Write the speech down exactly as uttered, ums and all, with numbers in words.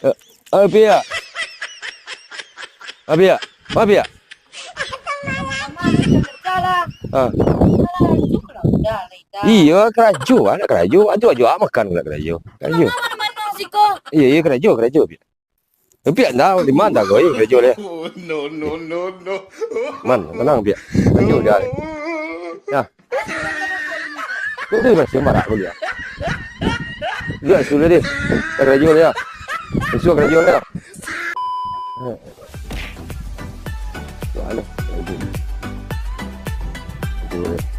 Eh, eh, Piak. Ah, Piak. Ah, Piak. Ah. Iyo, karajo, anak karajo. Ajo, ajo, ah, makan nak karajo. Karajo. Iyo, iyo, karajo, karajo, Piak. Eh, Piak, ndak, di ma kau, eh, karajo leh? No, no, no, no. Man, tenang, Piak. Karajo dah. Ya. Kau tu masih marak kau dia. Dia sudah deh. Karajo dia. Esok karajo dia. Wah, alah. Karajo.